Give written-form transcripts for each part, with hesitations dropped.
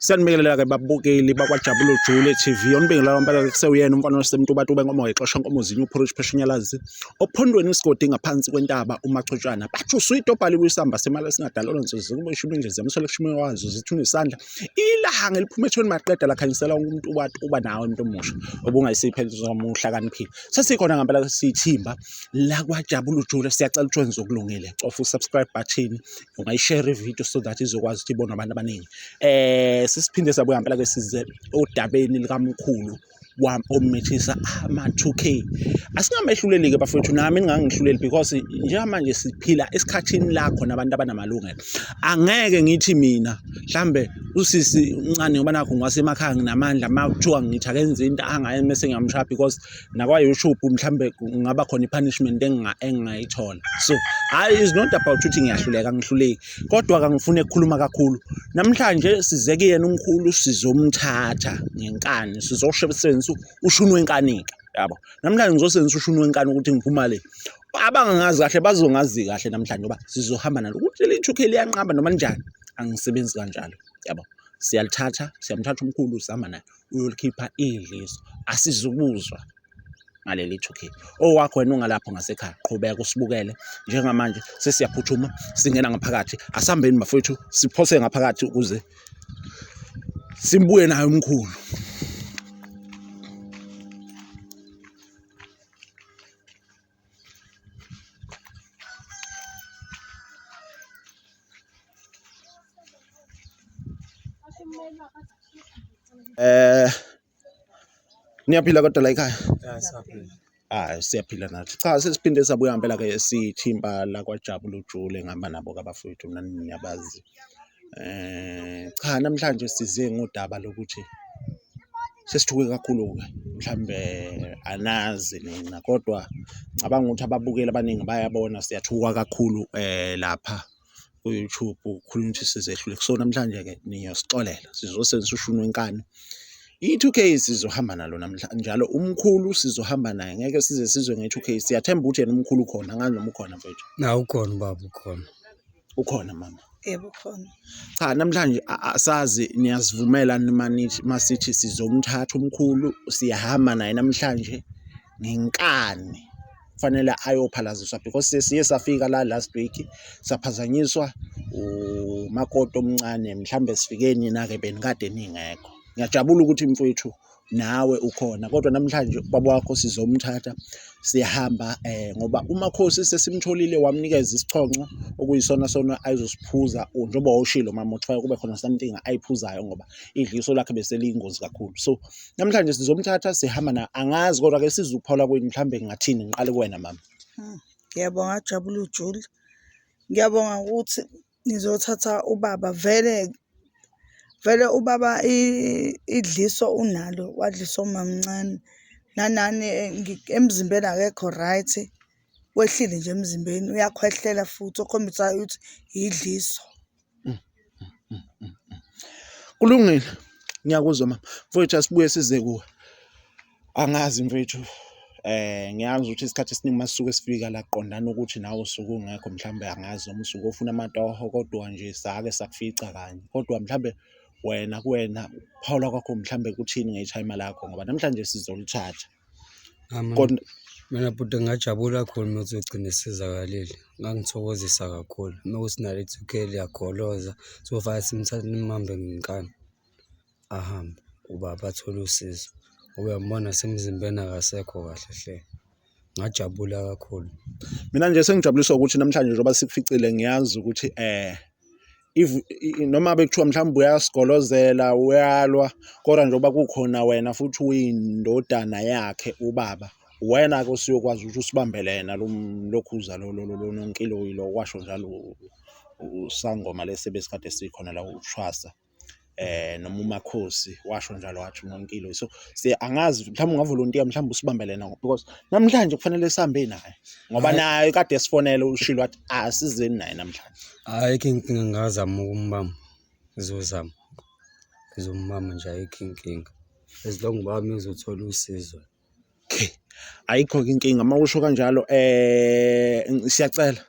Siyanibingelela-ke babukeli bakwaJabulo Jule TV. Onibingelela mpela kusewuyena umfana wasemtubatuba enkomo exosha nkomo zinye uphorishi pheshunyalazi ophondweni isigodi ngaphansi kwentaba umachotshana. Bathi uswidi obhaliwe isamba semali esingadalelwa nsuku kube ishumi nje ziyamswela kushumi wazo zithuna isandla. Ilanga eliphuma ethweni maqeda lakhanyisela umuntu uba nawe umuntu omusha obungayisiphe uhlakaniphile. Sesikhona ngempela siyithimba lakwaJabulo Jule siyacela ukuthi wenze okulungile. Cofa usubscribe button ungayishare ivideo so that izokwazi ukuthi ibonwe abantu abaningi sisiphinde sabuya ngempela ke size odabeni likamkhulu wami omithisa ama-2K. Asingamehluleli-ke bafowethu, nami ningangihluleli because njengamanje siphila esikhathini la khona abantu abanamalungelo. Angeke ngithi mina mhlambe usisi umncane ngoba nakho ngiwasemakhaya nginamandla uma kuthiwa ngithi akenze into angayenza mese ngiyamshaya because nakwa-YouTube mhlambe kungaba khona i-punishment engingayithola. So hhayi, is not about ukuthi ngiyahluleka, angihluleki kodwa kangifuni ukukhuluma kakhulu. Namhlanje size kuyena umkhulu sizomthatha ngenkani, sizosebenzisa ushuni wenkani-ke yabo. Namhlanje ngizosebenzisa ushuni wenkani ukuthi ngiphuma le. Abangangazi kahle bazongazi kahle namhlanje ngoba sizohamba nalo. Ukuthi leli 2K liyanqaba noma linjani, angisebenzi kanjalo yabo. Siyalithatha, siyamthatha umkhulu sihamba naye uyolikhipha idliso, asizukuzwa ngaleli 2K. Owakho wena ungalapho ngasekhaya, qhubeka usibukele. Njengamanje sesiyaphuthuma singena ngaphakathi, asihambeni bafowethu siphose ngaphakathi ukuze simbuye naye umkhulu. Eh niyaphila kodwa la ekhaya? Ya siyaphila. Ah siyaphila nathi. Cha sesiphinde sabuya ngempela ke sithimba la kwaJabula ujule ngihamba nabo ke abafowethu nani niyabazi. Cha namhlanje size ngodaba lokuthi sesithuke kakhulu-ke mhlambe anazi nina kodwa ngicabanga ukuthi ababukeli abaningi bayabona siyathuka kakhulu lapha ku-YouTube kukhulunywa ukuthi sizehlule. So namhlanje-ke niyosixolela sizosebenzisa ushuni wenkani. I-2K sizohamba nalo namhlanje njalo umkhulu sizohamba naye ngeke size sizwe nge-2K. Siyathemba ukuthi yena umkhulu ukhona, angazi noma ukhona mfethu. Na ukhona ubaba ukhona. Ukhona mama. Yebo khona. Cha namhlanje asazi niyasivumela nima nithi masithi sizomthatha umkhulu siyahamba naye namhlanje ngenkani. Kufanele ayophalaziswa because sesiye safika la last week saphazanyiswa umakoti omncane mhlambe sifike nina-ke benikade ningekho. Ngiyajabula ukuthi mfowethu nawe ukhona kodwa namhlanje ubaba wakho sizomthatha siyahamba ngoba umakhosi sesimtholile wamnikeza isichonco okuyisona sona ayizosiphuza njengoba wawushilo mama uthi kube khona something ayiphuzayo ngoba idliso lakhe beseliyingozi kakhulu. So namhlanje sizomthatha sihamba na angazi kodwa ke sizukuphola kwenu mhlambe ngingathini ngiqale kuwena mama. Ngiyabonga Jabula ujule. Ngiyabonga ukuthi nizothatha ubaba vele vele ubaba idliso unalo wadliswa umamncane nanani emzimbeni akekho right wehlile nje emzimbeni uyakhwehlela futhi okhombisayo ukuthi idliso. Kulungile, ngiyakuzwa mama. Mfowethu asibuye size kuwe. Angazi mfethu ngiyazi ukuthi isikhathi esiningi masisuke sifika la kuqondana ukuthi nawe usuke ungekho mhlawumbe angazi noma usuke ufuna amatoho kodwa nje sake sakufica kanye. Kodwa mhlawumbe wena kuwena ukuphawula kwakho mhlawumbe kuthini ngethayima lakho ngoba namhlanje sizolithatha. Kodwa mina bhuti ngingajabula kakhulu uma kuzogcina esizakalile, kungangithokozisa kakhulu. Uma kuwukuthi nalo i-two K liyagoloza, sofake simthathe nimbambe ngenkani ahambe ubaba athole usizo ngoba uyambona nasemzimbeni akasekho kahle hle. Ngajabula kakhulu. Mina nje sengijabuliswa ukuthi namhlanje njengoba sikuficile ngiyazi ukuthi if noma bekuthiwa mhlawumbe uyasigolozela uyalwa kodwa njengoba kukhona wena futhi uyindodana yakhe ubaba wena-ke osuyokwazi ukuthi usibambele yena lo lokhuza lo lo lo nonkiloyi lo washo njalo usangoma lesi ebesikade sikhona la ushwasa. Noma umakhosi washo njalo wathi uNonkilo. So angazi mhlawumbe ungavolontiya mhlawumbe usibambele nawo because namhlanje kufanele sihambe naye ngoba naye kade esifonele ushilo wathi asizeni naye namhlanje. Ayikho inkinga ngingazama ukumbamba, ngizozama, ngizombamba nje ayikho inkinga as long ubaba ezothola usizo. Okay, ayikho-ke inkinga uma usho kanjalo siyacela.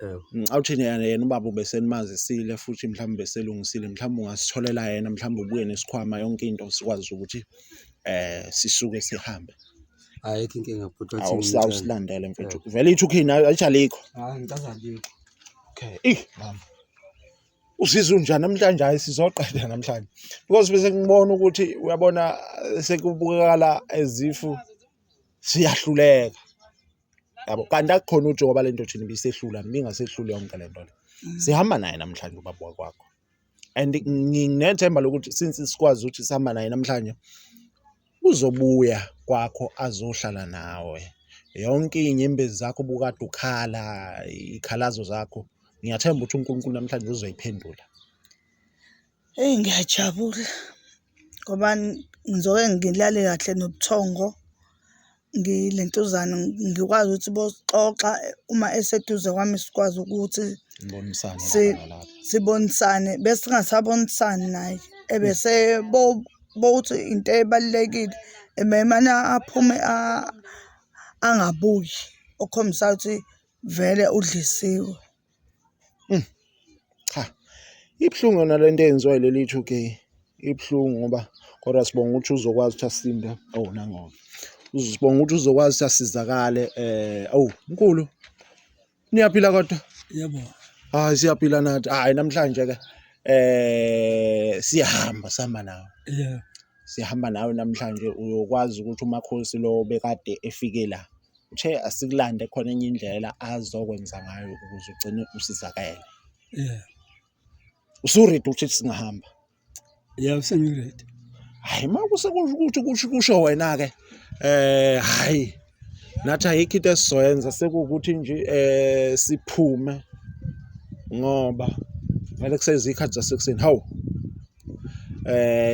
Yebo. Awuthini yena yena ubaba ubesenimazisile futhi mhlawumbe beselungisile mhlawumbe ungasitholela yena mhlawumbe ubuye nesikhwama yonke into sikwazi ukuthi sisuke sihambe. Ayikho inkinga bhuti wathi ngimtshele. Awusilandele mfethu. Vele i-2K nayo ayithi alikho. Hayi ngicaza alikho. Okay. Ih mama. Uzizwa unjani namhlanje? Hayi sizoqeda namhlanje. Because bese ngibona ukuthi uyabona sekubukakala ezifu siyahluleka. Yabo kanti akukhona ukuthi ngoba lento thina ibisehlula ibingasehluli yonke lento le. Sihamba naye namhlanje ubaba wakwakho. And nginethemba lokuthi since sikwazi ukuthi sihamba naye namhlanje uzobuya kwakho azohlala nawe. Yonke iy'nyembezi zakho ubukade ukhala, iy'khalazo zakho, ngiyathemba ukuthi uNkulunkulu namhlanje uzoyiphendula. Eyi ngiyajabula ngoba ngizoke ngilale kahle nobuthongo ngilentuzana ngikwazi ukuthi boxoxa uma eseduze kwami sikwazi ukuthi Nibonisane lapha nalapha. sibonisane bese singasabonisani naye ebese bowuthi into ebalulekile ememane aphume angabuyi okukhombisa ukuthi vele udlisiwe. Cha, ibuhlungu yona lento eyenziwa yileli 2K. Ibuhlungu ngoba kodwa sibonga ukuthi uzokwazi ukuthi asinde. Oh nango. Uzibonga ukuthi uzokwazi ukuthi asizakale awu mkhulu. Niyaphila kodwa? Yebo. Hayi siyaphila nathi. Hayi namhlanje ke siyahamba sihamba nawe. Yeah. Sihamba nawe namhlanje uyokwazi ukuthi umakhosi lo bekade efike la. Uthe asikulande khona enye indlela azokwenza ngayo ukuze ugcine usizakele. Yeah. Usuready ukuthi singahamba? Yeah, sengiready. Hayi makusekusho ukuthi kusho kusho wena ke hayi nathi ayikho into esizoyenza sekuwukuthi nje siphume ngoba vele kusezikhathi zasekuseni hawu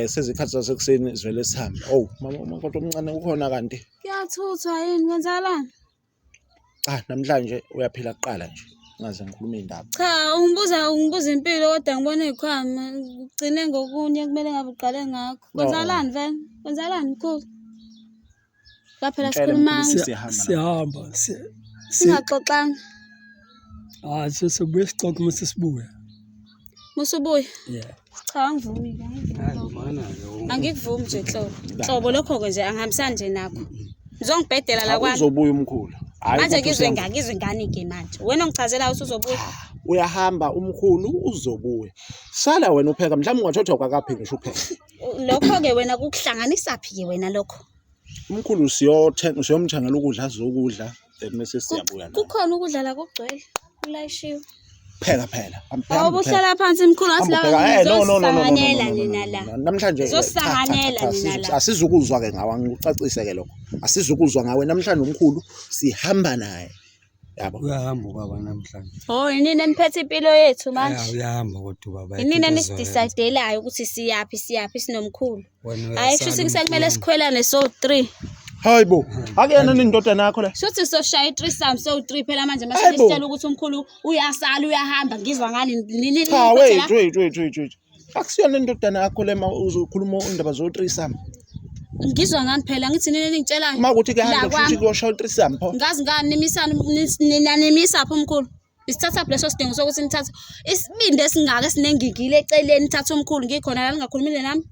sezikhathi zasekuseni sivele sihambe. Oh mama umakoti omncane ukhona kanti? Kuyathuthwa yini kwenzakalani? Cha namhlanje uyaphila kuqala nje ngaze ngikhulume indaba. Cha ungibuza impilo kodwa ngibona iy'khwama ugcine ngokunye kumele ngabe uqale ngakho. Kwenzakalani vele? Kwenzakalani mkhulu? Baphela Ngitshele sikhulumanga mkhulu siyahamba. Siyahamba. singaxoxanga. Hayi sesibuye sixoxe uma sesibuya. Musubuya. Yeah. Cha angivumi ke angivumi. Hayi mana-ke. Angikuvumi nje nhlobo. Nhlobo lokho-ke nje angihambisani nje nakho. Ngizongibhedela la kwami. Uzobuya umkhulu. Hayi Manje ukuthi ngizwe usiyahamba. ngizwe ngani-ke manje. Wena ongichazelayo ukuthi uzobuya. Uyahamba umkhulu uzobuya. Sala wena upheka mhlawumbe ungathothi awukakapheki ngisho upheka. Lokho-ke wena kukuhlanganisa phi-ke wena lokho? Umkhulu siyothenga siyomthengela ukudla azokudla then bese siyabuya naye. Kukhona ukudla la kugcwele kulayishiwe. Pheka phela. Awube uhlala phansi mkhulu ngathi Hamba la ubheka. Eh, no no no no no, no, no, ngizosanganela no, no, nina no, la. no. Namhlanje cha, cha, cha, Ngizosanganela cha, nina la. asizukuzwa ke ngawe angikucacise ke lokho. Asizukuzwa ngawe namhlanje umkhulu sihamba naye. Yabo. Uyahamba ubaba namhlanje. Oh, yinini eniphethe impilo yethu Ya, manje. uyahamba kodwa ubaba. Yinini ayikho into ozoyenza. enisidecidelelayo ukuthi siyaphi siyaphi sinomkhulu. Wena Hayi uyasala shuthi sekumele umkhulu. sikhwelane so 3. Hayibo. Akuyena nindodana yakho le. Shuthi soshaya i-threesome so 3 phela manje mase Hayibo. nisitshela ukuthi umkhulu uyasala uyahamba ngizwa ngani nini Cha wait wait wait wait wait. Akusiyona indodana yakho le ma uzokhuluma indaba zo threesome. Ngizwa ngani phela ngithi nini ningitshelayo. Uma kuthi La kuyahanjwa kwami. kushuthi kuyoshaya u-threesome pho. Ngazi ngani nimisani ninanimisa phi umkhulu? Isithatha leso sidingo sokuthi nithathe isibindi esingaka esinengigile eceleni nithathe umkhulu ngikhona la ningakhulumile nami.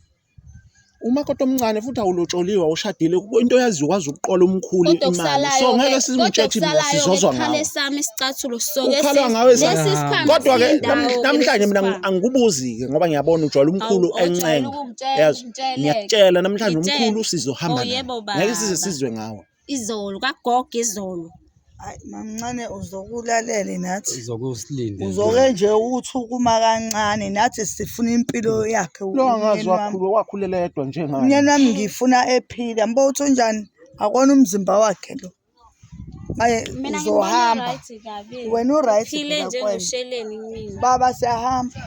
Umakoti omncane futhi awulotsholiwe awushadile into oyaziyo ukwazi ukuqola umkhulu Kodwa imali. okusalayo So ngeke ke sizimtshethe kodwa mina okusalayo ke sizozwa kukhale ngawe. sami isicathulo soke Ukhala ngawe lesi sa- sikhwama Kodwa ke siyindawo ke namhlanje lesi mina sikhwama. angikubuzi ke ngoba ngiyabona ujwayele umkhulu Awu, ojwayele encenga. ukungitshela, Yazi ngitsheleke. ngiyakutshela namhlanje Ngitshele. umkhulu sizohamba Oh, naye. yebo Ngeke size baba. sizwe ngawe. Izolo kagogo izolo. Hayi mamncane uzokulalele nathi. Uzokusilinde. Uzoke nje ukuthi ukuma kancane nathi sifuna impilo yakhe Lo angazi umyeni wami. wakhulu wakhulela yedwa njengaye. Umyeni wami ngifuna ephila. Mbo uthi unjani? Akona umzimba wakhe lo. Maye Mina ngibona uzohamba. right kabi. Wena u-right Uphile phela kwena. njengosheleni kumina. Baba siyahamba.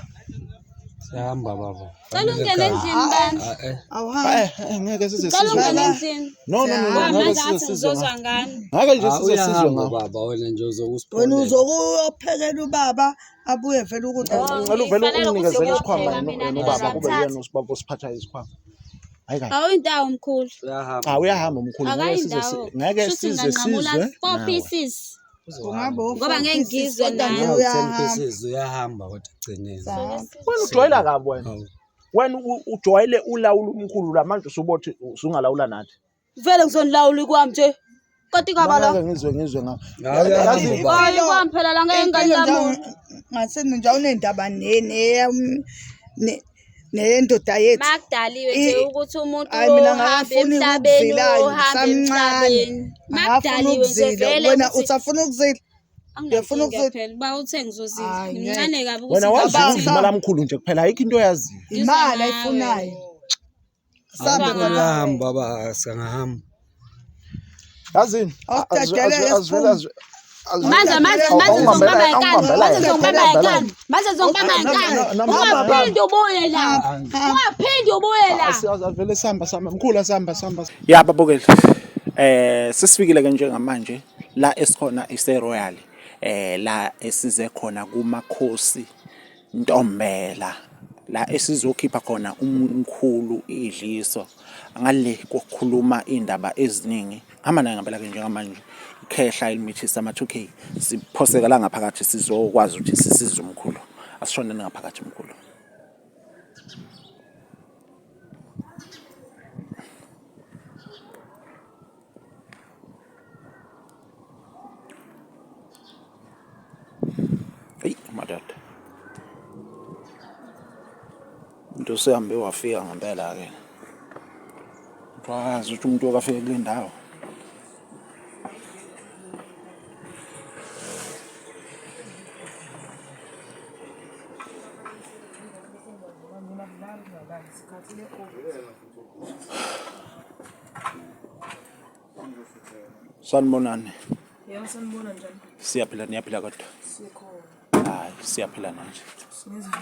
Siyahamba baba. Cela ungene endlini bandla. Ah, eh. Awuhambi. Ngeke size Cela sizwe ungene ngawe. endlini. No no no no Ngoba ngeke manje size ngathi sizwe ngizozwa ngawe. ngani. Ngeke nje Ah, size sizwe uyahamba ngawe. baba wena nje Wena uzokusipholela. uzokuyophekela ubaba abuye vele ukudla. Oh, Ngicela uvele ngifanele ukuthi unginikezele isikhwama ngiyopheka yena mina yena ubaba kube ngizamthatha. yena usibaba osiphatha isikhwama. Hayi kahle. Awuyindawo mkhulu. Uyahamba. Cha uyahamba umkhulu ngeke size Akayindawo. ngeke Shuthi size nginganqamula sizwe four ngawe. pieces. Kungaba Ngoba ngeke ngizwe kodwa nami. nje Nawu 10 uyahamba. pieces uyahamba kodwa ekugcineni. Sahamba. Wena ujwayela kabi wena. Hawu. Wena ujwayele ulawula umkhulu la manje usubothi usungalawula nathi. Vele ngizonilawula kwami nje. Kodwa ikaba la. Ngeke ngizwe ngawo. Hayi, Yazi- uyahamba ubaba. Hayi kwami phela la ngeke Impilo nganilamula. nje ngasini nje awunendaba neyendoda yethu. Makudaliwe nje ukuthi umuntu Hayi mina uhambe ngakafuni emhlabeni ukuzila uhambe ngisamncane. emhlabeni. Angafuni Makudaliwe nje ukuzila vele wena ukuthi usafuna ukuzila. Uyafuna anginankinga ukuzila? phela uba uthe ngizozila. Hayi, ngeke. Ngimncane kabi ukuthi Wena wazi Cabanga. ukuzimala mkhulu nje kuphela ayikho into oyaziyo. Imali nawe. ayifunayo. Sambe Awukho baba. uyahamba baba singahamba. Yazini? Awudadeleke Azivele Manje manje manje ngizongibamba ngenkani. Manje ngizongibamba ngenkani. Manje ngizongibamba ngenkani. Ungaphindi ubuye la. Ungaphindi ubuye la. Avele sihamba sihamba mkhulu asihamba sihamba. Ya babukeli. Sesifikile ke njengamanje la esikhona ise Royal la esize khona kumakhosi Ntombela la esizokhipha khona umkhulu idliso ngale kokukhuluma indaba eziningi hamba naye ngempela ke njengamanje ikhehla elimithisa ama-2K siphoseka la ngaphakathi sizokwazi ukuthi sisize umkhulu asishoneni ngaphakathi mkhulu. Eyi madoda. Umuntu usehambe wafika ngempela-ke. Wazi ukuthi umuntu okafike kule ndawo. Sanibonani. Yebo sanibona njani? Siyaphila niyaphila kodwa. Sikhona. Hayi siyaphila manje. Sinezwa.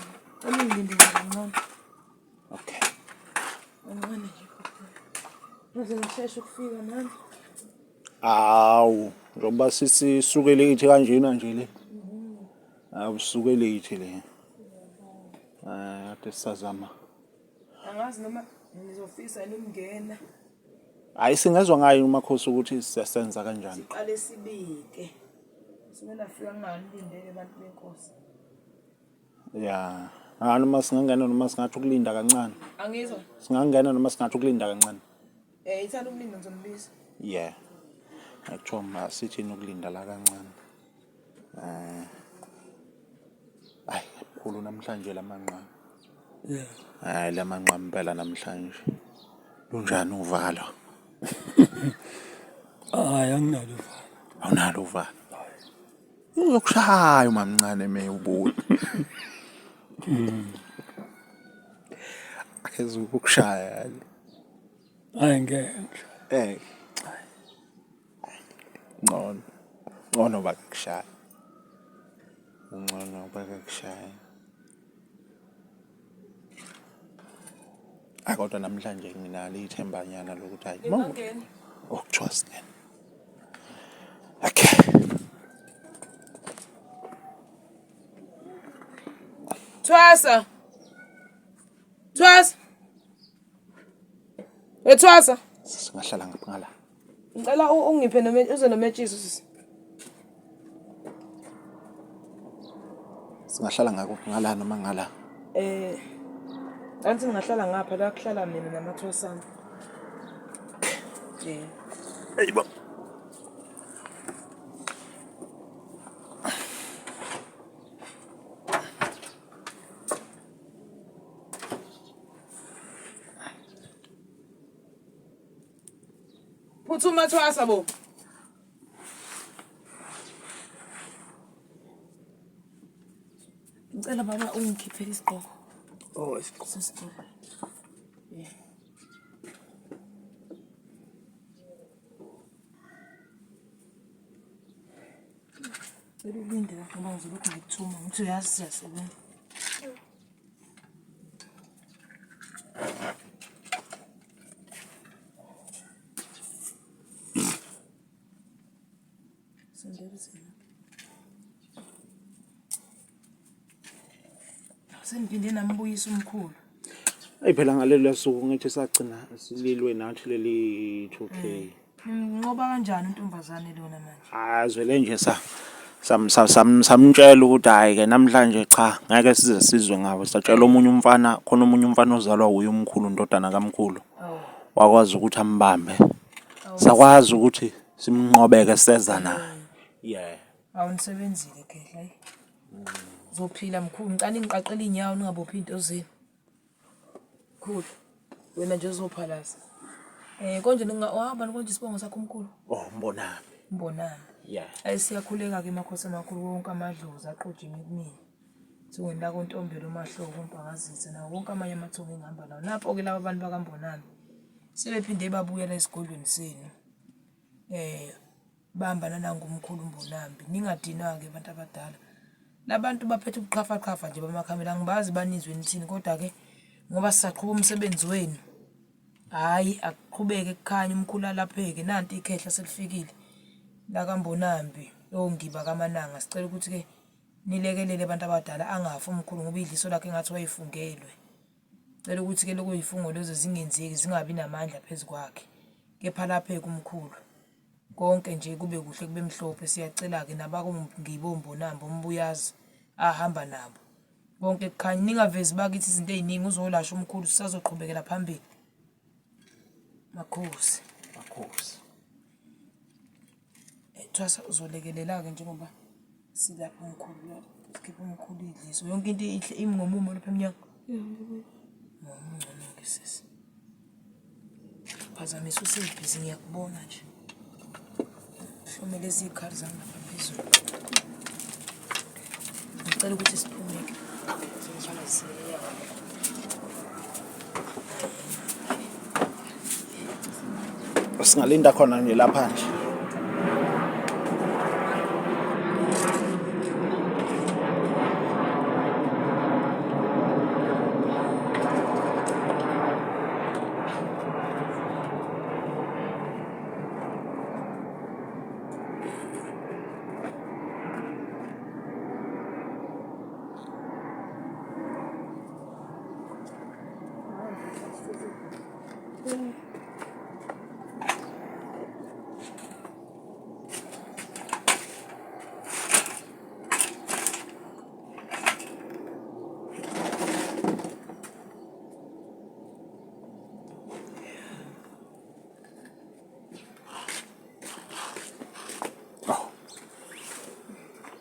Cela ungilinde nje kancane. Okay. Kancane nje. Ngaze ngisheshe ukufika nami. Awu, njengoba sisisuke late kanjena nje le. Awu suke late le. Kade sisazama. Angazi noma ngizofisa yini ukungena. Hayi singezwa ngayo umakhosi ukuthi siyasenza kanjani. Siqale sibike. Suke nafika ngingalindele abantu benkosi. Ya. Ah noma singangena noma singathi ukulinda kancane. Angizwa. Singangena noma singathi ukulinda kancane. Ithanda ukulinda ngizombiza. Yeah. Akuthiwa masithini ukulinda la kancane. Hayi mkhulu namhlanje lamanqamu. Yeah. Hayi lamanqamu impela namhlanje. Lunjani uvalo? Hayi anginalo uvalo. Awunalo uvalo. Uzokushaya umamncane me ubuye. Akezukukushaya. Hayi ngeke ngishaye. Ngcono. Ngcono bakakushaya. Ngcono bakakushaya. Hayi kodwa namhlanje nginalo ithembanyana lokuthi hayi Ngingangena. Oh kuthiwa singena. Okay. Thwasa. Thwasa. Ethwasa. Singahlala ngapha ngala. Ngicela ungiphe noma uze nometshiso sisi. Singahlala ngakuphi ngala noma ngala. Angithi ngingahlala ngapha la kuhlala mina namathwasana. Eyibo. Phuthuma thwasa bo. Ngicela baba ungikhiphele isigqoko. Oh isigqoko. Sesigqoko. Yeah. Cela ulinde la ngoba ngizolokhu ngikuthuma ngithi uyazi siyasebenza. Sengiphinde nambuyisa umkhulu. Eyi phela ngalelo suku ngithi sagcina sililwe nathi leli 2K. Nimnqoba kanjani untombazane lona manje? Azwele nje sa sam sam sam samtshela ukuthi hayi ke namhlanje cha ngeke size sizwe ngawe. Satshela omunye umfana khona omunye umfana ozalwa wuye umkhulu indodana kamkhulu. Wakwazi ukuthi ambambe. Sakwazi ukuthi simnqobeke seza naye. Yeah. Awunisebenzile khehla ayi. Uzophila mkhulu ngicela ningiqaqele iy'nyawo ningabophi iy'nto zenu. Mkhulu wena nje uzophalaza. Eh konje ninga wahamba konje isibongo sakho mkhulu? Oh mbonami. Mbonami. Yeah. Ayi siyakhuleka ke makhosi amakhulu wonke amadlozi aqojeme kumina. Thungeni lakontombela umahloko umpangazitha nawo wonke amanye amathongo engihamba nawo. Napo ke laba bantu bakaMbonami sebephinde babuyela esigodlweni senu. Eh Bamba nanangu umkhulu Mbonambi ningadinwa-ke bantu abadala. Labantu baphethe ubuqhafaqhafa nje bamakhamera angibazi banizwe nithini kodwa-ke ngoba sisaqhuba umsebenzi wenu. Hhayi akuqhubeke kukhanye umkhulu alapheke nanti ikhehla selifikile lakaMbonambi ongiba kaMananga sicela ukuthi-ke nilekelele abantu abadala angafi umkhulu ngoba idliso lakhe engathi wayefungelwe. Cela ukuthi-ke lokho yifungo lezo zingenzeki zingabi namandla phezu kwakhe kepha lapheke umkhulu. Konke nje kube kuhle kube mhlophe siyacela-ke nabakongibo Mbonambi uMbuyazi ahamba nabo. Konke kukhanye ningavezi bakithi izinto ey'ningi uzolashwa umkhulu sisazoqhubekela phambili. Makhosi. Makhosi. Eh, Thwasa uzolekelela-ke njengoba silapha umkhulu sikhipha umkhulu idliso yonke into inhle imi ngomumo lapha emnyango. Ngcono-ke sisi. Phazamisa usebhizi ngiyakubona nje. Hlome lezi zikhali zami lapha phezulu. Ngicela ukuthi siphume-ke. Singalinda khona nje lapha nje.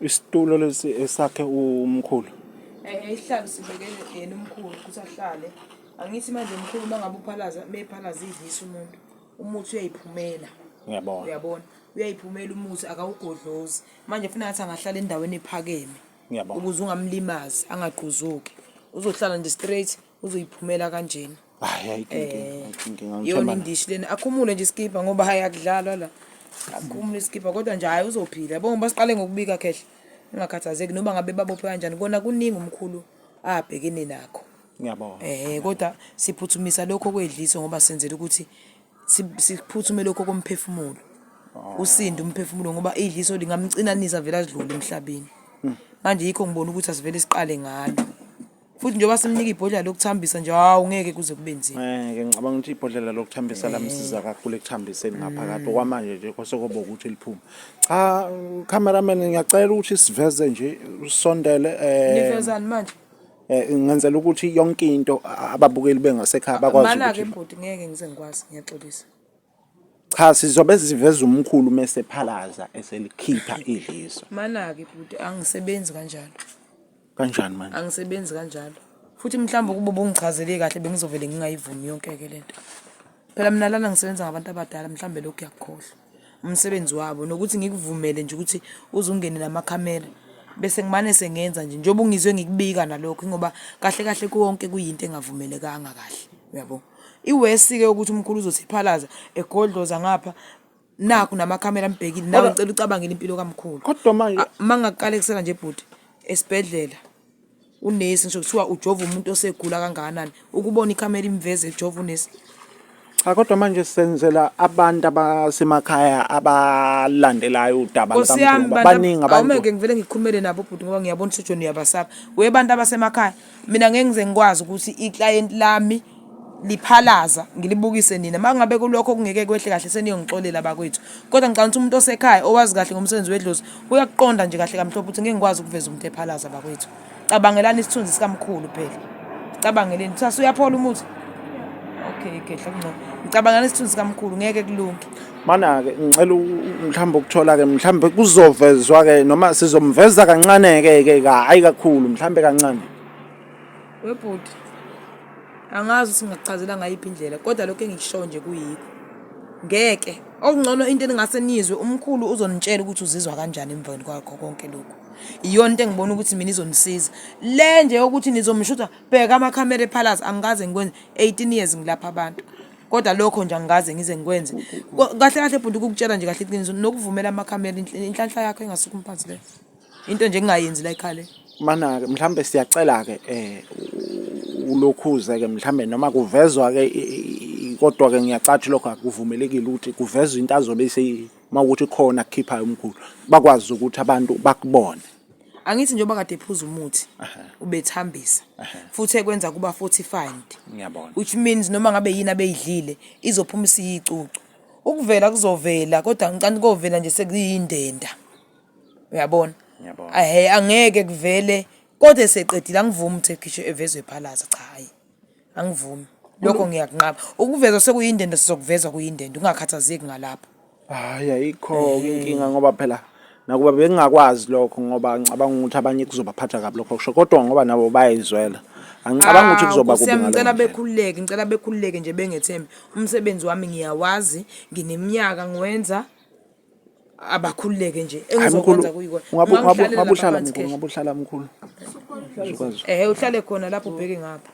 Isitulo lesi esakhe umkhulu. Eh isihlalo sibekele yena umkhulu ukuthi ahlale. Angithi manje umkhulu uma ngabe uphalaza mephalaza idlisa umuntu. Umuthi uyayiphumela. Ngiyabona. Uyabona? Uyayiphumela umuthi akawugodlozi. Manje funa ngathi angahlala endaweni ephakeme. Ngiyabona. Ukuze ungamlimazi angagquzuki. Uzohlala nje straight uzoyiphumela kanjena. Hayi ayikho inkinga, ayikho inkinga. Yona Ngithemba indishi lena akhumule nje isikibha ngoba hayi akudlalwa la. Akhumule isikibha kodwa nje hayi uzophila. Yabo ngoba siqale ngokubika khehla. Ungakhathazeki noma ngabe babophe kanjani kona kuningi umkhulu abhekene nakho. Ngiyabonga. Eh kodwa siphuthumisa lokho kwedliso ngoba senzela ukuthi siphuthume lokho komphefumulo. Usinde umphefumulo ngoba idliso lingamcinanisa vele azidlule emhlabeni. Manje yikho ngibona ukuthi asivele siqale ngalo. Futhi njengoba simnika ibhodlela lokuthambisa nje hawu ngeke kuze kube nzima. Ngeke ngicabanga ukuthi ibhodlela lokuthambisa lamsiza kakhulu ekuthambiseni ngaphakathi okwamanje nje kwase kuba ukuthi liphume. Cha cameraman ngiyacela ukuthi siveze nje usondele eh Nivezani manje? Eh, ngenzela ukuthi yonke into ababukeli bengasekhaya bakwazi Mana-ke ukuthi bhuti ngeke ngize ngikwazi ngiyaxolisa. cha sizobe siveza umkhulu mese phalaza eselikhipha idliso. Mana-ke bhuti angisebenzi kanjalo. Kanjani manje? Angisebenzi kanjalo. Futhi mhlawumbe ukuba ubungichazele kahle bengizovele ngingayivumi yonke-ke lento. Phela mina lana ngisebenza ngabantu abadala mhlawumbe lokhu uyakukhohlwa. Umsebenzi wabo nokuthi ngikuvumele nje ukuthi uze ungene namakhamera bese ngimane sengenza nje njengoba ungizwe ngikubika nalokho ngoba kahle kahle konke kuyinto engavumelekanga kahle uyabo. Iwesi-ke ukuthi umkhulu uzothi ephalaza egodloza ngapha nakhu namakhamera ambhekile nawe ngicela ucabangele impilo kamkhulu. Kodwa manje Mangakuqalekisela nje bhuti esibhedlela unesi ngisho kuthiwa ujova umuntu osegula kangakanani ukubona ikhamera imveze ejova unesi Cha kodwa manje senzela abantu abasemakhaya abalandelayo udaba Nkosi yami lukaMkhulu baningi abantu awumeke ngivele ngikhulumele nabo bhuti ngoba ngiyabona ukuthi uJohn uyabasaba we bantu abasemakhaya mina ngeke ngize ngikwazi ukuthi i-client lami Liphalaza ngilibukise nina. Uma ngabe kulokho kungeke kwehle kahle seniyongixolela bakwethu. Kodwa ngicabanga ukuthi umuntu osekhaya owazi kahle ngomsebenzi wedlozi uyakuqonda nje kahle kamhlophe ukuthi ngeke ngikwazi ukuveza umuntu ephalaza bakwethu. Cabangelani isithunzi sikamkhulu phela. Cabangeleni. Kuthiwa usuyaphola umuthi? Okay, gehla kungcono. Ngicabangelani isithunzi sikamkhulu ngeke kulunge. Mana-ke ngicela mhlawumbe ukuthola-ke mhlawumbe kuzovezwa-ke noma sizomveza kancane-ke ke hhayi kakhulu mhlawumbe kancane. Webhuti, angazi ukuthi ngingakuchazela ngayiphi indlela kodwa lokho engikushoyo nje kuyikho. Ngeke. Okungcono into eningase niyizwe umkhulu uzonitshela ukuthi uzizwa kanjani emveni kwakho konke lokhu. Iyona into engibona ukuthi mina izonisiza. Le nje yokuthi nizomshutha bheka amakhamera ephalaza angikaze ngikwenze 18 years ngilapha abantu. Kodwa lokho nje angikaze ngize ngikwenze. Kahle kahle bhuti ukukutshela nje kahle iqiniso nokuvumela amakhamera inhlanhla yakho ingasuka umphansi leyo. Into nje engingayenzi la ekhaya le. Mana-ke mhlawumbe siyacela-ke ulokhuze-ke mhlawumbe noma kuvezwa-ke kodwa-ke ngiyacathi lokho akuvumelekile ukuthi kuvezwe into azobe uma ukuthi khona akukhiphayo umkhulu bakwazi ukuthi abantu bakubone. Angithi njengoba kade ephuza umuthi ubethambisa futhi ekwenza kuba fortified. Ngiyabona. Which means noma ngabe yini abeyidlile izophuma isiyicucu. Ukuvela kuzovela kodwa ngicani kovela nje sekuyindenda. Uyabona? Ngiyabona. Ehhe angeke kuvele kodwa eseqedile angivumi ukuthi ekhishwe evezwe ephalaza cha hayi. Angivumi. Lokho ngiyakunqaba. Ukuvezwa sekuyindenda sizokuvezwa kuyindenda ungakhathazeki ngalapho. Hayi ayikho-ke inkinga ngoba phela nakuba bengingakwazi lokho ngoba ngicabanga ukuthi abanye kuzobaphatha kabi lokho kusho kodwa ngoba nabo bayayizwela angicabanga ukuthi kuzoba kubi ngaleyo ngicela ndlela. bekhululeke ngicela bekhululeke nje bengethembe umsebenzi wami ngiyawazi ngineminyaka ngiwenza abakhululeke nje Hayi mkhulu engizokwenza kuyikona ungabe ungabe ungangihlalela ungabe lapha uhlala phansi mkhulu khehla ungabe uhlala mkhulu uzokwazi ehe uhlale khona lapho ubheke ngapha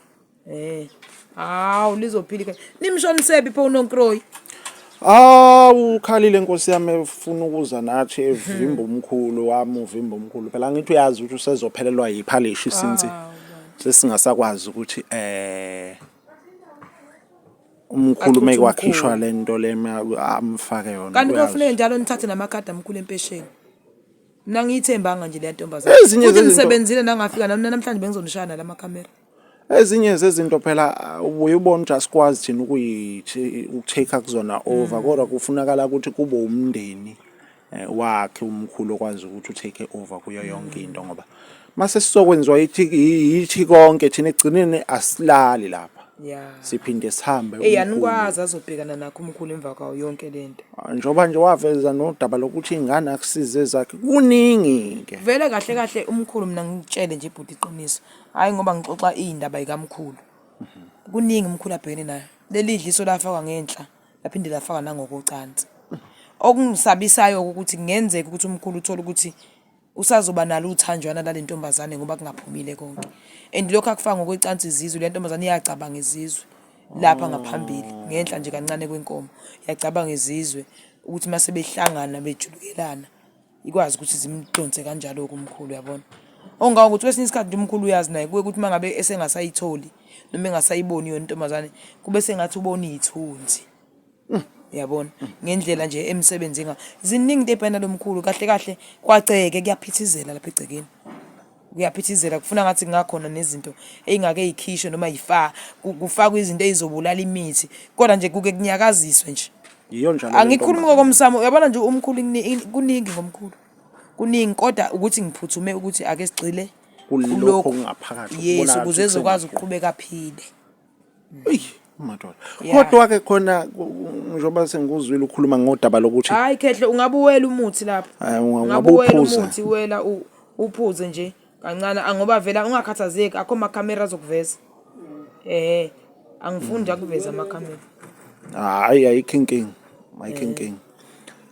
eh hawu lizophila ikhaya nimshonisephi pho unonkroyi Awu ukhalile nkosi yami efuna ukuza nathi evimba umkhulu wami uvimba umkhulu phela angithi uyazi ukuthi usezophelelwa yiphalishi since sesingasakwazi ukuthi eh umkhulu Achuthe make wakhishwa umkhulu. le nto le amfake yona kanti uyazi. kofuneke njalo nithathe namakhadi amkhulu empesheni mina ngiyithembanga nje leya ntombazane Ezinye futhi zezinto- nisebenzile nangafika nami namhlanje bengizonishaya nalamakhamera Ezinye zezinto phela ubuye ubone ukuthi asikwazi thina ukutake kuzona over kodwa kufunakala ukuthi kube umndeni wakhe umkhulu okwazi ukuthi utake over kuyo yonke into ngoba mase sizokwenziwa yithi yithi konke thina ekugcineni asilali lapha ya siphinde sihambe eyi umkhulu. anikwazi azobhekana nakho umkhulu emva kwawo yonke le nto Njengoba nje waveza nodaba lokuthi ingane akusize ezakhe kuningi ke vele kahle kahle umkhulu mina ngikutshele nje bhuti iqiniso hhayi ngoba ngixoxa iy'ndaba yikamkhulu kuningi umkhulu abhekene nayo leli dliso lafakwa ngenhla laphinde lafakwa nangokocansi okungisabisayo ukuthi kungenzeka ukuthi umkhulu uthole ukuthi usazoba nalo uthanjwana lale ntombazane ngoba kungaphumile konke and lokhu akufaka ngokwecansi izizwe le ntombazane iyacabanga izizwe lapha ngaphambili ngenhla nje kancane kwenkomo yacabanga izizwe ukuthi uma sebehlangana bejulukelana ikwazi ukuthi zimdonse kanjalo-ke umkhulu uyabona ongawo ukuthi kwesinye isikhathi nje umkhulu uyazi naye kuye ukuthi uma ngabe esengasayitholi noma engasayiboni yona intombazane kube sengathi ubona iy'thunzi yabona ngendlela nje emsebenzi nga ziningi into ey'bhekana lomkhulu kahle kahle kwagceke kuyaphithizela lapha egcekeni kuyaphithizela kufuna ngathi kungakhona nezinto ey'ngake y'khishwe noma yifa kufakwe izinto ey'zobulala imithi kodwa nje kuke kunyakaziswe nje Yiyo njalo le angikhulumi ntombazane. ngokomsamo uyabona nje umkhulu kuningi ngomkhulu kuningi kodwa ukuthi ngiphuthume ukuthi ake sigxile Kulokhu kulokhu okungaphakathi, yes okubonakala ukuze ukuthi ezokwazi kusengaphuma. ukuqhubeka aphile Eyi, madoda. Yeah. Kodwa ke khona njengoba sengikuzwile ukhuluma ngodaba lokuthi hayi khehle ungabe uwela umuthi lapho Hhayi, ungabe ungabe uwela uphuza. umuthi wela uphuze nje kancane angoba vela ungakhathazeki akho makhamera azokuveza eh angifuni nje akuveza amakhamera Hhayi ayikho inkinga, ayikho inkinga.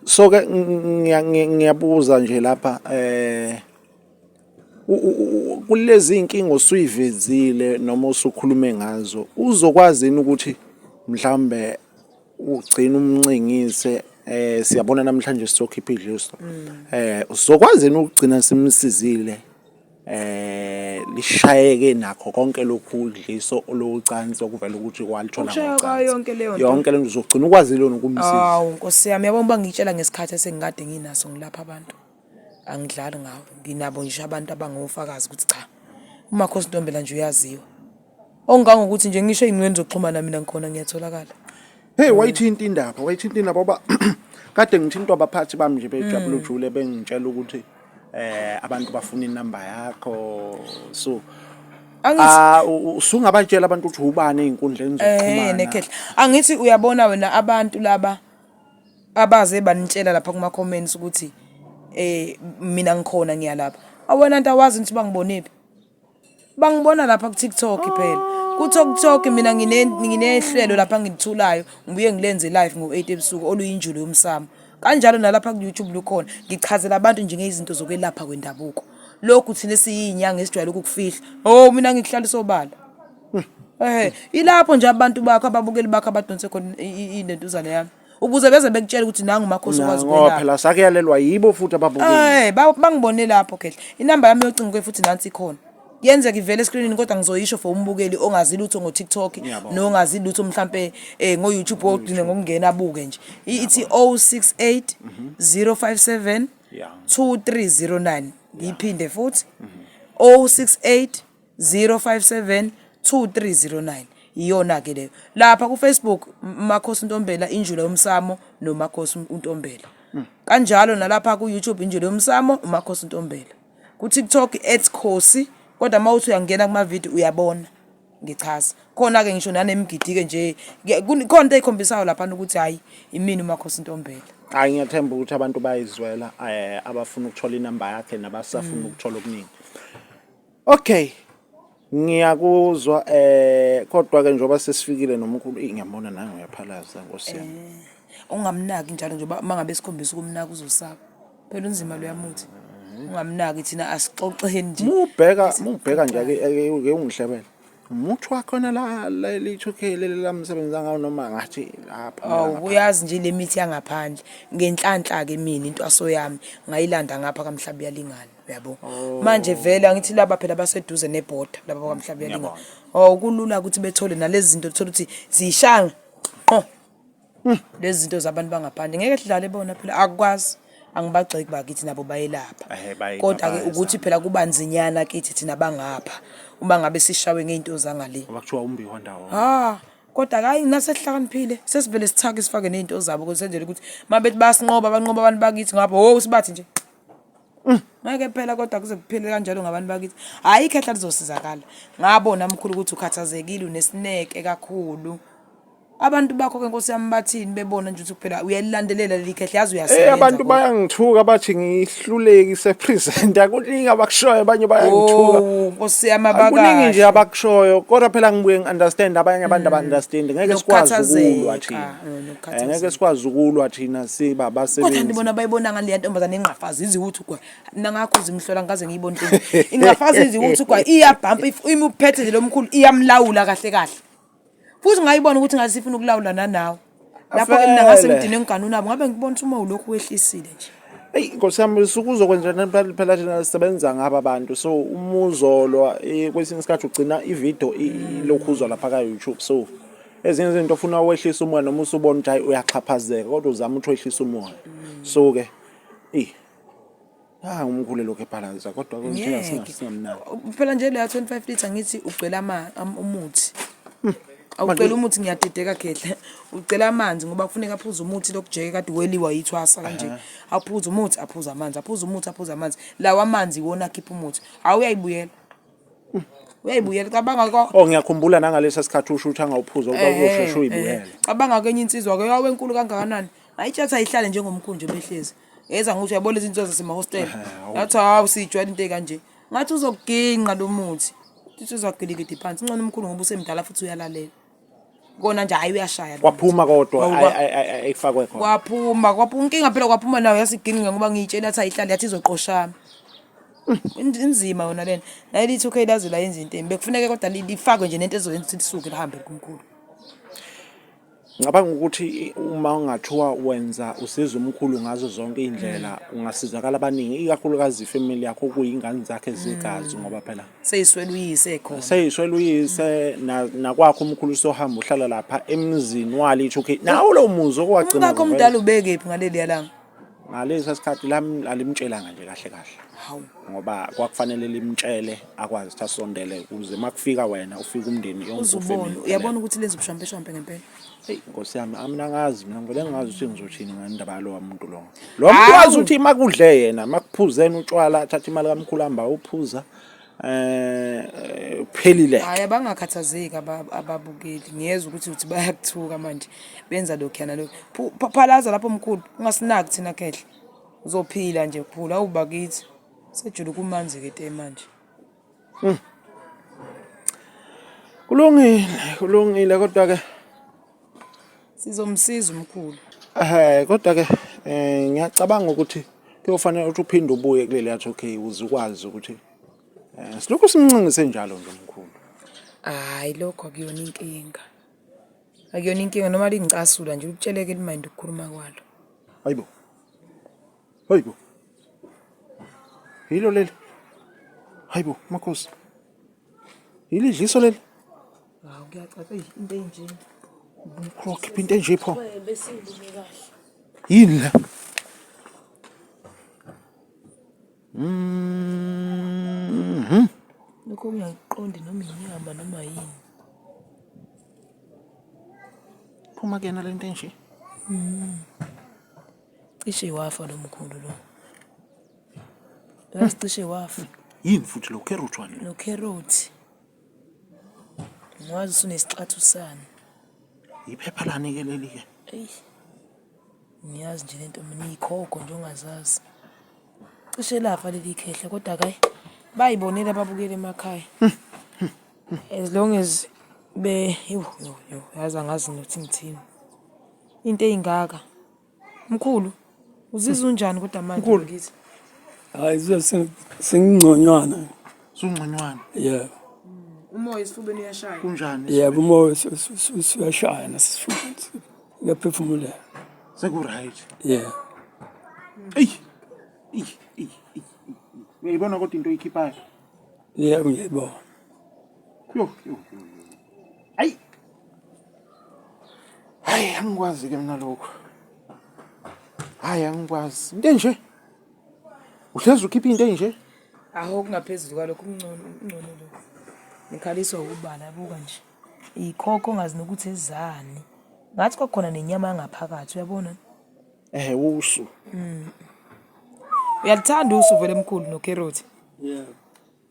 So ke ngiyabuza nje lapha eh kulezi inkinga osuyivezile noma osukhulume ngazo uzokwazi yini ukuthi mhlawumbe ugcine umncengise eh siyabona namhlanje sizokhipha idliso eh uzokwazi yini ukugcina simsizile eh lishayeke nakho konke lokhu idliso olocansi okuvela ukuthi walithola Ukushayeka ngocansi kwayo yonke leyo nto. yonke lento uzogcina ukwazile nokumsiza Awu Nkosi yami yabona uba ngitshela ngesikhathi esengikade nginaso ngilapha abantu angidlali ngawo nginabo ngisho abantu abangofakazi ukuthi cha uMakhosi Ntombela nje uyaziwa. Ongangokuthi nje ngisho ey'ngcweni zokuxhumana mina ngikhona ngiyatholakala. Hey wayithinta indaba, wayithinta indaba ngoba kade ngithintwa abaphathi bami nje bejabula ujule bengitshela ukuthi abantu bafuna inamba yakho. So Angithi ah usungabatshela abantu ukuthi ubani ey'nkundleni zokuxhumana. Nekhehla. Angithi uyabona wena abantu laba abaze banitshela lapha kuma comments ukuthi mina ngikhona ngiyalapha. Awena nto awazi ukuthi bangibonephi. Bangibona lapha ku-TikTok phela. Ku-TikTok mina nginehlelo lapha ngilithulayo ngibuye ngilenze live ngo-8 ebusuku oluyinjulo yomsamo. Kanjalo nalapha ku-YouTube lukhona ngichazela abantu nje ngezinto zokwelapha kwendabuko. Lokhu thina esiyinyanga esijwayele ukukufihla. Oh mina ngikuhlalisa obala. Eh ilapho nje abantu bakho ababukeli bakho abadonse khona inentuzane yami. Ukuze beze bekutshela ukuthi nangu umakhosi okwazi Ngoba ukwelapha. phela sakuyalelwa yibo futhi ababukeli. Bangibone lapho khehle. Inamba yami yocingo ke futhi nansi ikhona. Kuyenzeka ivele eskrinini kodwa ngizoyisho for umbukeli ongazi lutho ngo-TikTok nongazi lutho mhlampe ngo-YouTube ogcine ngokungena abuke nje. Ithi 068 057 2309. Ngiyiphinde futhi. 068 057 2309 iyona ke leyo lapha ku Facebook Makhosi Ntombela injula yomsamo noMakhosi uNtombela kanjalo nalapha ku YouTube injula yomsamo uMakhosi Ntombela ku TikTok @khosi kodwa mawuthi uyangena kuma video uyabona ngichaza khona ke ngisho nanemigidi ke nje khona into eyikhombisayo lapha ukuthi hayi imini uMakhosi Ntombela. Hayi ngiyathemba ukuthi abantu bayizwela abafuna ukuthola inamba yakhe nabasafuna ukuthola okuningi. Okay. Ngiyakuzwa kodwa ke njengoba sesifikile nomkhulu eyi ngiyambona nangu uyaphalaza Nkosi yami. Ungamnaki njalo nje uma ngabe sikhombisa ukumnaka uzosaba. Phela unzima loya muthi. Ungamnaki thina asixoxeni nje. Mubheka mubheka nje ake ake ungihlebele. Umuthi wakhona la leli-2K leli lamsebenza ngawo noma ngathi lapha. Awu uyazi nje le mithi yangaphandle ngenhlanhla ke mina intwaso yami ngayilanda ngapha kaMhlaba uyalingana uyabo. Manje vele angithi laba phela baseduze nebhoda laba kaMhlaba uyalingana. Oh kulula ukuthi bethole nalezi zinto thola ukuthi zishaya qo. Lezi zinto zabantu bangaphandle ngeke sidlale bona phela akukwazi angibagxeki bakithi nabo bayelapha. Kodwa ke ukuthi phela kuba nzinyana kithi thina bangapha uma ngabe sishawe ngey'nto zangale. Ngoba kuthiwa umbiwa ndawo. Ha kodwa hayi nasesihlakaniphile sesivele sithake sifake ney'nto zabo ukuze senzele ukuthi uma bethi bayasinqoba banqoba abantu bakithi ngapho ho sibathi nje. Ngeke phela kodwa kuze kuphele kanjalo ngabantu bakithi. Hhayi ikhehla lizosizakala. Ngabona mkhulu ukuthi ukhathazekile unesineke kakhulu. Abantu bakho ke nkosi yami bathini bebona nje ukuthi kuphela uyalilandelela leli khehla yazi uyasebenza. Eh abantu kodwa. bayangithuka bathi ngihluleki sepresenter kuningi abakushoyo abanye bayangithuka. Oh nkosi yami Kuningi nje abakahle. abakushoyo kodwa phela ngibuye ngi-understand abanye abantu aba-understand ngeke sikwazi ukulwa Nokukhathazeka, thina. nokukhathazeka. Ngeke sikwazi ukulwa thina siba Kodwa abasebenzi. ndibona bayibona ngale ya ntombazane ingqafazi iziwuthi ugwayi. Mina ngakho zimhlola ngikaze ngiyibone into. Ingqafazi iziwuthi ugwayi iyabhampa if imuphethe nje lomkhulu iyamlawula kahle kahle. Futhi ngayibona ukuthi ngathi sifuna ukulawula nanawe. Lapho ke mina ngase Vele. ngidinwe ngiganu nabo ngabe ngibona ukuthi uma ulokhu wehlisile nje. Eyi Nkosi yami sukuzokwenza phela phela thina sisebenza ngaba bantu so umuzolwa kwesinye isikhathi ugcina ivideo ilokhu uzwa lapha ka YouTube so ezinye izinto ofuna wehlisa umoya noma usubona ukuthi hayi uyaxhaphazeka kodwa uzama ukuthi wehlise umoya so ke eh ah umkhulu lokho ebhalansa kodwa ke njenga Ngeke. singamnaki Phela nje leya 25 litre ngithi ugcwele ama umuthi. Awucela umuthi ngiyadideka khehla. Ucela amanzi ngoba kufuneka aphuze umuthi lokujeke kade weliwa yithwasa kanje. Aphuze umuthi aphuze amanzi aphuze umuthi aphuze amanzi. Lawa amanzi iwona akhipha umuthi. Awuyayibuyela. Uyayibuyela cabanga ko Oh ngiyakhumbula nangalesa sikhathi usho ukuthi angawuphuza ukuba uzosheshe uyibuyele. Cabanga kenye insizwa ke yawenkulu kangakanani. Ayitshatha ayihlale njengomkhunje behlezi. Yeza ngokuthi uyabona lezi insizwa zasemahostela. Yathi hawu sijwayele into ekanje. Ngathi uzokuginqa lo muthi. Insizwa gilikidi phansi. Ngcono umkhulu ngoba usemdala futhi uyalalela. Kona nje hayi uyashaya. lo muthi. Kwaphuma kodwa Awu, ayifakwe khona. Kwaphuma kwaphuma inkinga phela kwaphuma nayo yasiginqa ngoba ngiyitshela athi ayihlale yathi izoqoshama. Inzima yona lena. Naye lithi okay laze la yenza into embi. Bekufuneka kodwa lifakwe nje nento ezoyenza ukuthi lisuke lihambe kumkhulu. Ngicabanga ukuthi uma ungathiwa wenza usiza umkhulu ngazo zonke iy'ndlela ungasizakala abaningi ikakhulukazi ifamily yakho okuyingane zakhe zegazi ngoba phela Seyiswele uyise ekhona. seyiswele uyise nakwakho umkhulu usohamba uhlala lapha emzini wali 2K nawo lo muzi okwagcina Umkakho omdala ubekephi ngaleliya langa? Ngalesa sikhathi lami alimtshelanga nje kahle kahle. Hawu. Ngoba kwakufanele limtshele akwazi ukuthi asondele ukuze makufika wena ufike umndeni yonke Uzubona, uyabona ukuthi lenza ubushwampeshwampe ngempela. Eyi Nkosi yami amina angazi mina ngivele ngingazi ukuthi ngizothini ngendaba yalowa muntu lowo. Lo muntu wazi ukuthi makudle yena makuphuzeni utshwala athathe imali kamkhulu hamba uphuza eh phelile. Hayi abangakhathazeki ababukeli. Ngiyezwa ukuthi uthi bayakuthuka manje. Benza lokhu yana lokhu. Phalaza lapho mkhulu, ungasinaki thina khehle. Uzophila nje khulu awu bakithi. Sejulu kumanzi ke te manje. Kulungile, kulungile kodwa ke Sizomsiza umkhulu. Eh kodwa ke eh ngiyacabanga ukuthi kuyofanele ukuthi uphinde ubuye kuleli yathi okay uze ukwazi ukuthi eh silokhu simncingise njalo nje umkhulu. Hayi lokho akuyona inkinga. Akuyona inkinga noma lingicasula nje ukutsheleke limind ukukhuluma kwalo. Hayibo. Hayibo. Yilo leli. Hayibo makhosi. Yili dliso leli. Hawu kuyacaca eyi into enje. Umkhulu wakhipha into enje pho. Yini la? Mhm. Lokho kungakuqondi noma inyama noma yini. Phuma kuyena lento enje. Cishe wafa lo mkhulu lo. Yazi cishe wafa. Yini futhi lo carrot wani lo? No carrot. Ngiwazi usunesixathu sani. Iphepha lani ke leli ke? Eyi. Ngiyazi nje lento mina ikhokho nje ongazazi. Cishe lafa leli khehla kodwa kayi bayibonela ababukela emakhaya. As long as be yo yo yo yazi angazi nokuthi ngithini. Into eyingaka. Mkhulu, uzizwa unjani kodwa manje Mkhulu. ngithi? Hayi zize sengingconywana. Sungconywana. Yebo. Umoya esifubeni uyashaya. Kunjani? Yebo umoya usuyashaya nasesifubeni. Uyaphefumuleka. Seku right. Yebo. Ey. Ey, ey, ey. Uyayibona kodwa into oyikhiphayo. Yebo ngiyayibona. Yo, yo, yo. Ayi. Hayi angikwazi ke mina lokho. Hayi angikwazi. Into enje. Uhlezi ukhipha into enje. Aho kungaphezulu kwalokho kungcono kungcono lokho. Nikhaliswa ubala buka nje. Ikhokho ongazi nokuthi ezani. Ngathi kwakhona nenyama yangaphakathi uyabona? Eh usu. Uyalithanda usu vele mkhulu nokherothi. Yebo.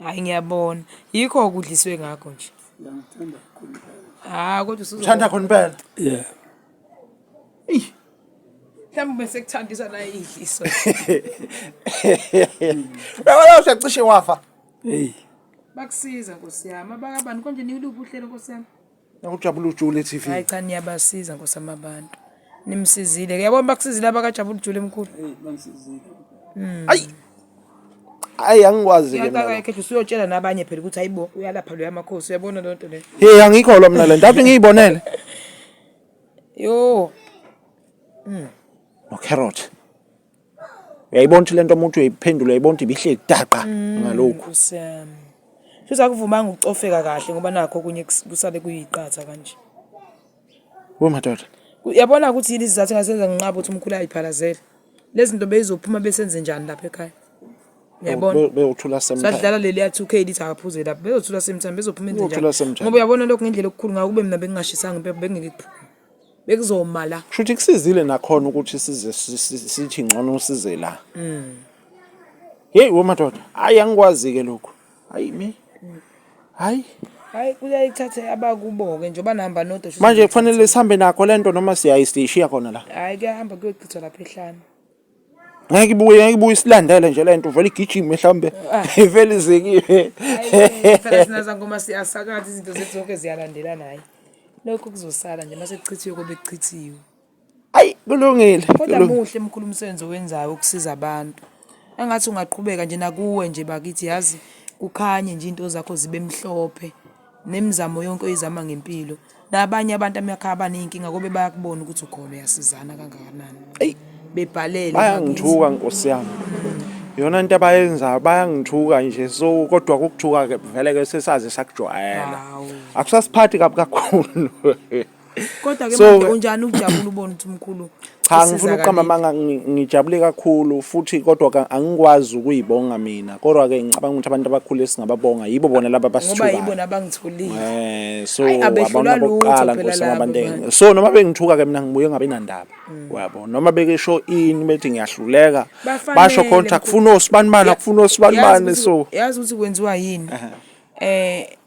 Hayi ngiyabona. Yikho okudliswe ngakho nje. Ngiyangithanda kakhulu. Ah kodwa usuzo. Uthanda khona impela. Yeah. Eyi. Mhlawumbe bese kuthandisa naye idliso. Uyabona usecishe wafa. Hey. Bakusiza Nkosi yami. Abakabani konje niluphi uhlelo Nkosi yami? Nakujabula ujule TV. Hayi cha niyabasiza Nkosi yami abantu. Nimsizile. Yabona bakusizile abakajabula ujule mkhulu. Hey bangisizile. Ayi. Ayi angikwazi ke mina. Uyacaka ekhethu usuyotshela nabanye phela ukuthi hayibo uyalapha lo yamakhosi uyabona le nto le. Hey angikholwa mina lento. Athi ngiyibonele. Yo. No carrot. Uyayibona ukuthi lento umuntu uyayiphendula uyayibona ukuthi ibihleli daqa ngalokhu. Nkosi yami. Futhi akuvumanga ukucofeka kahle ngoba nakho okunye kusale kuyiqatha kanje. Wo madoda. Uyabona ukuthi yini isizathu engasenza nginqabe ukuthi umkhulu ayiphalazele. Lezi zinto beyizophuma besenze njani lapha ekhaya? Uyabona? Beyothula same time. Sadlala leliya 2K lithi akaphuze lapha. Bezothula same time bezophuma enze Beyothula same njani? time. Ngoba uyabona lokhu ngendlela okukhulu ngako kube mina bengingashisanga impepho bengeke kuphume. Bekuzoma la. Shuthi kusizile nakhona ukuthi size sithi ngcono size la. Hey wo madoda, hayi angikwazi ke lokhu. Hayi mi. Hayi. Hayi kuyayithatha abakubo-ke njengoba nihamba nodwa shuthi Manje kufanele sihambe nakho lento noma siyayisishiya khona la. Hhayi kuyahamba kuyochithwa lapha ehlane. Ngeke ibuye ngeke ibuye isilandele nje lento vele igijime mhlawumbe ivele izekiwe. Hayi phela thina zangoma siyasakaza izinto zethu zonke ziyalandelana hhayi. Lokhu kuzosala nje mase kuchithiwe kobe kuchithiwe. Ayi kulungile. Kodwa muhle mkhulu umsebenzi owenzayo ukusiza abantu. Engathi ungaqhubeka nje nakuwe nje bakithi yazi kukhanye nje into zakho zibe mhlophe nemizamo yonke oyizama ngempilo. Nabanye abantu emakhaya abaney'nkinga kobe bayakubona ukuthi ukhona uyasizana kangakanani. Eyi. Bebhalele Bayangithuka nkosi yami. Yona into abayenzayo bayangithuka nje so kodwa ukuthuka ke vele ke sesaze sakujwayela. Hawu. Akusasiphathi kabi kakhulu. Kodwa ke So- manje unjani ukujabula ubona ukuthi umkhulu Cha ngifuna ukuqamba usizakalile? amanga ngijabule kakhulu futhi kodwa ka angikwazi ukuyibonga mina kodwa ke ngicabanga ukuthi abantu abakhulu esingababonga yibo bona laba Ngoba abasithukayo. yibo nabangitholile. So Ayi, abehlulwa abona lutho bokuqala phela nkosi yami laba abantu bantu. so noma bengithuka ke mina ngibuye ngabe nandaba uyabo noma bekesho ini bethi ngiyahluleka Bafanele, basho khona mkhulu. akufuna osibanibani akufuna osibanibani Yazi so yazi ukuthi kwenziwa yini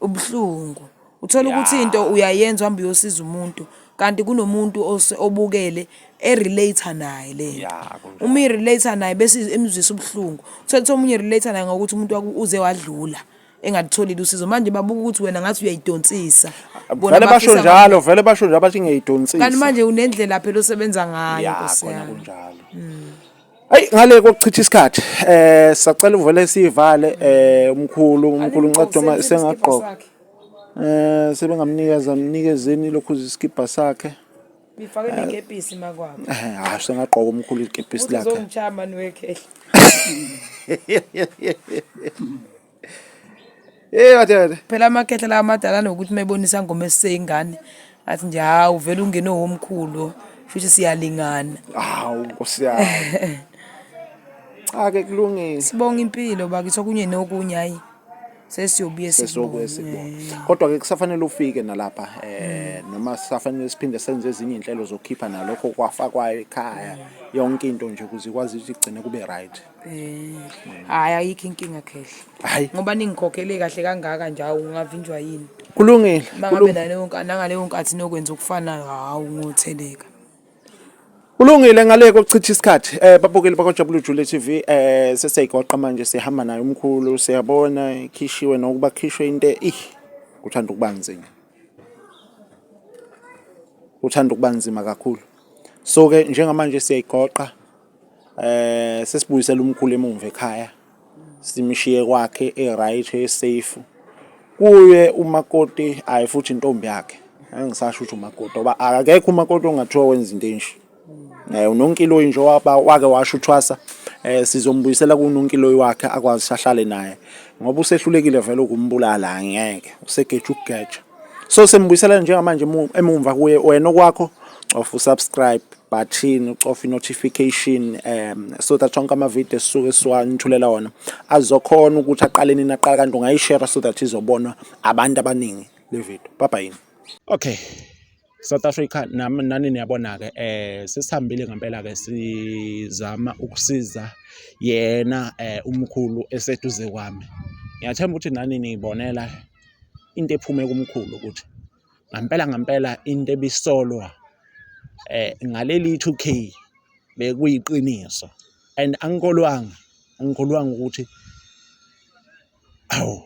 ubuhlungu uthola ukuthi into uyayenza uhambe uyosiza umuntu kanti kunomuntu obukele erelate naye le Ya, kunjalo. uma irelate naye bese imzwisa ubuhlungu uthola ukuthi omunye relate naye ngokuthi umuntu wakho uze wadlula engatholile usizo manje babuka ukuthi wena ngathi uyayidonsisa Bona vele basho bafisa njalo vele basho njalo bathi ngiyayidonsisa kanti manje unendlela phela osebenza ngayo ya Nkosi khona yami. kunjalo Hayi ngale kokuchitha isikhathi sacela uvele sivale umkhulu unceda uma sengagqoka sebengamnikeza mnikezeni lokhu isikibha sakhe Bifake nekepisi makwabo. Hayi sengagqoka umkhulu ikepisi Uthi lakhe uzongishaya mani wekhehla. Eh bathe Phela amakhehla lawa amadala anokuthi uma ebona isangoma esiseyingane athi nje hawu vele ungene womkhulu futhi siyalingana. Hawu nkosi yami. Cha ke kulungile. Sibonga impilo bakithi okunye nokunye hayi sesiyobuye Sesiyobuye sikubone. sikubone. Kodwa ke kusafanele ufike nalapha noma sisafanele siphinde senze ezinye inhlelo zokukhipha nalokho kwafakwayo ekhaya yonke into nje ukuze ikwazi ukuthi igcine kube right. Hayi ayikho inkinga khehla. Hayi Ngoba ningikhokhele kahle kangaka nje hawu ungavinjwa yini. kulungile. Mangabe naleyo nangaleyo nkathi nokwenza okufanayo hawu ngotheleka. Kulungile ngale kokuchitha isikhathi babukeli bakwaJabulu Jule TV sesiyayigoqa manje sihamba naye umkhulu siyabona ikhishiwe nokuba khishwe into ih kuthanda ukuba nzima. Kuthanda ukuba nzima kakhulu. So ke njengamanje siyayigoqa sesibuyisela umkhulu emumva ekhaya simshiye kwakhe e-right e-safe kuye umakoti ayi futhi intombi yakhe angisasho ukuthi umakoti ngoba akekho umakoti ongathiwa wenza into enje unonkiloyi nje wake washo uthwasa sizombuyisela kunonkiloyi wakhe akwazi ahlale naye ngoba usehlulekile vele ukumbulala angeke usegeja ukugeja so simbuyisela njengamanje emumva kuye wena okwakho cofa usubscribe button ucofa i-notification so that onke amavidiyo esisuke siwanithulela wona azokhona ukuthi aqale nini aqala kanti ungayishare so that izobonwa abantu abaningi le video. Bye bye. Okay. South Africa nami nani niyabona ke sesihambile ngempela ke sizama ukusiza yena umkhulu eseduze kwami. Ngiyathemba ukuthi nani niyibonela into ephume kumkhulu ukuthi ngampela ngampela into ebisolwa ngaleli 2K bekuyiqiniso and angikholwanga ukuthi awu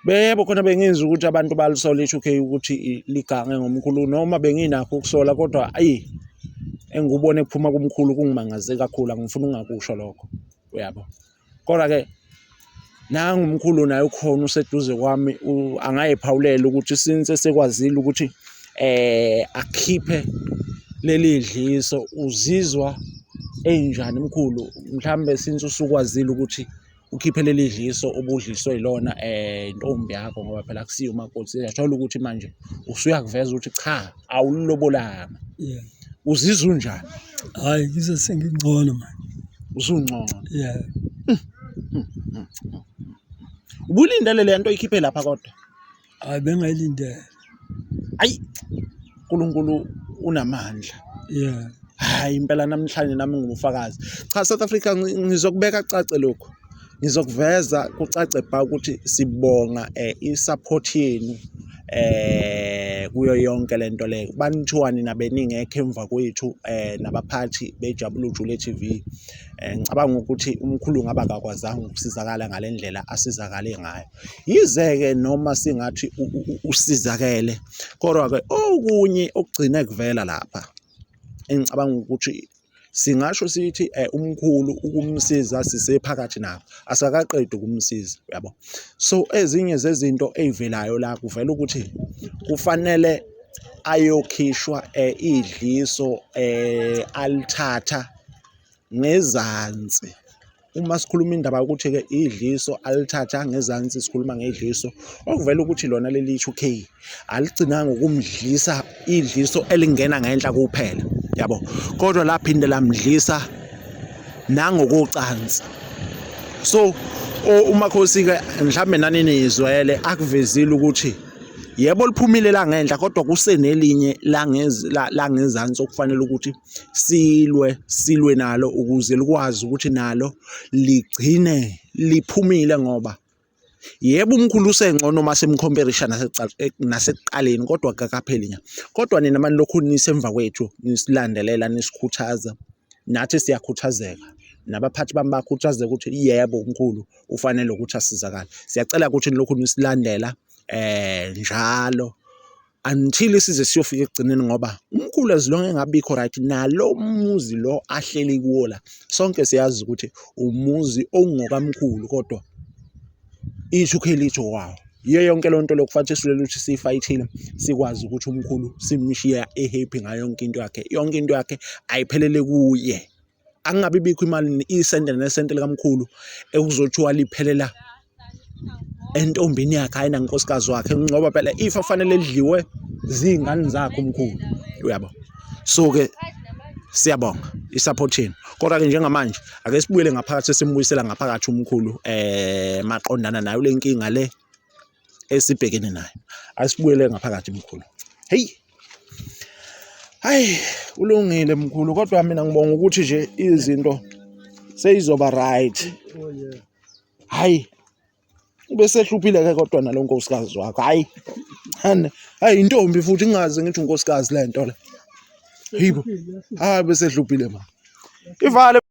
bebo khona bengizwa ukuthi abantu balisola i-2K ukuthi ligange ngomkhulu noma benginakho ukusola kodwa ayi engikubone kuphuma kumkhulu kungimangaze kakhulu angifuni ungakusho lokho uyabo. Kodwa ke nangu umkhulu naye ukhona useduze kwami angayiphawulela ukuthi since esekwazile ukuthi akhiphe leli dliso uzizwa enjani mkhulu mhlambe since usukwazile ukuthi ukhiphe leli dliso obudliswe yilona intombi yakho ngoba phela akusiyo umakoti siyathola ukuthi manje usuyakuveza ukuthi cha awulobolanga. Yeah. Uzizwa unjani? Hayi ngizwe sengingcono manje. Usungcono. Yeah. Ubulindele le nto ikhiphe lapha kodwa? Hayi bengayilindele. Ayi uNkulunkulu unamandla. Yeah. Hayi impela namhlanje nami ngumfakazi. Cha South Africa ngizokubeka cace lokhu. Ngizokuveza kucace bha ukuthi sibonga i-support yenu kuyo yonke lento leyo. Banithiwa nina beningekho emva kwethu nabaphathi beJabulu Jule TV. Ngicabanga ukuthi umkhulu ngabe akakwazanga ukusizakala ngale ndlela asizakale ngayo. Yize-ke noma singathi usizakele kodwa-ke okunye okugcine kuvela lapha engicabanga ukuthi singasho sithi umkhulu ukumsiza sisephakathi nakho asakaqedi ukumsiza uyabo. So ezinye zezinto ey'velayo la kuvela ukuthi kufanele ayokhishwa idliso alithatha ngezansi. Uma sikhuluma indaba yokuthi-ke idliso alithatha ngezansi sikhuluma ngedliso okuvela ukuthi lona leli 2K aligcinanga ukumdlisa idliso elingena ngenhla kuphela yabo kodwa laphinde lamdlisa nangokocansi so umakhosi-ke mhlawumbe nani niyizwele akuvezile ukuthi yebo liphumile la ngenhla kodwa kusenelinye langezansi okufanele ukuthi silwe silwe nalo ukuze likwazi ukuthi nalo ligcine liphumile ngoba yebo umkhulu usengcono uma semkhomperisha nasekuqaleni kodwa kakapheli nya kodwa nina mani lokhu nisemva kwethu nisilandelela nisikhuthaza nathi siyakhuthazeka nabaphathi bami bakhuthazeka ukuthi yebo umkhulu ufanele ukuthi asizakale siyacela ukuthi nilokhu nisilandela eh njalo until size siyofika ekugcineni ngoba umkhulu as long engabikho right nalo muzi lo ahleli kuwo la sonke siyazi ukuthi umuzi ongokamkhulu kodwa i-2K litho wawo yiyo yonke loo nto lokufanele silwele ukuthi siyifayithile sikwazi ukuthi umkhulu simshiya ehappy ngayo yonke into yakhe yonke into yakhe ayiphelele kuye Akungabi bikho imali isente nesente likamkhulu ekuzothiwa liphelela entombini yakhe hhayi nankosikazi wakhe ngoba phela ifa kufanele lidliwe ziy'ngane zakhe umkhulu uyabo. So-ke siyabonga i-support yenu kodwa-ke njengamanje ake sibuyele ngaphakathi sesimbuyisela ngaphakathi umkhulu maqondana nayo le nkinga le esibhekene nayo. Asibuyele ngaphakathi mkhulu. Hey. Hayi, ulungile mkhulu kodwa mina ngibonga ukuthi nje izinto seyizoba right. Oh yeah. Hayi. Ubesehluphile ke kodwa nalo nkosikazi wakho. Hayi. Hayi intombi futhi ngingaze ngithi unkosikazi lento le. Yibo. Hayi besehluphile ma. Ivale.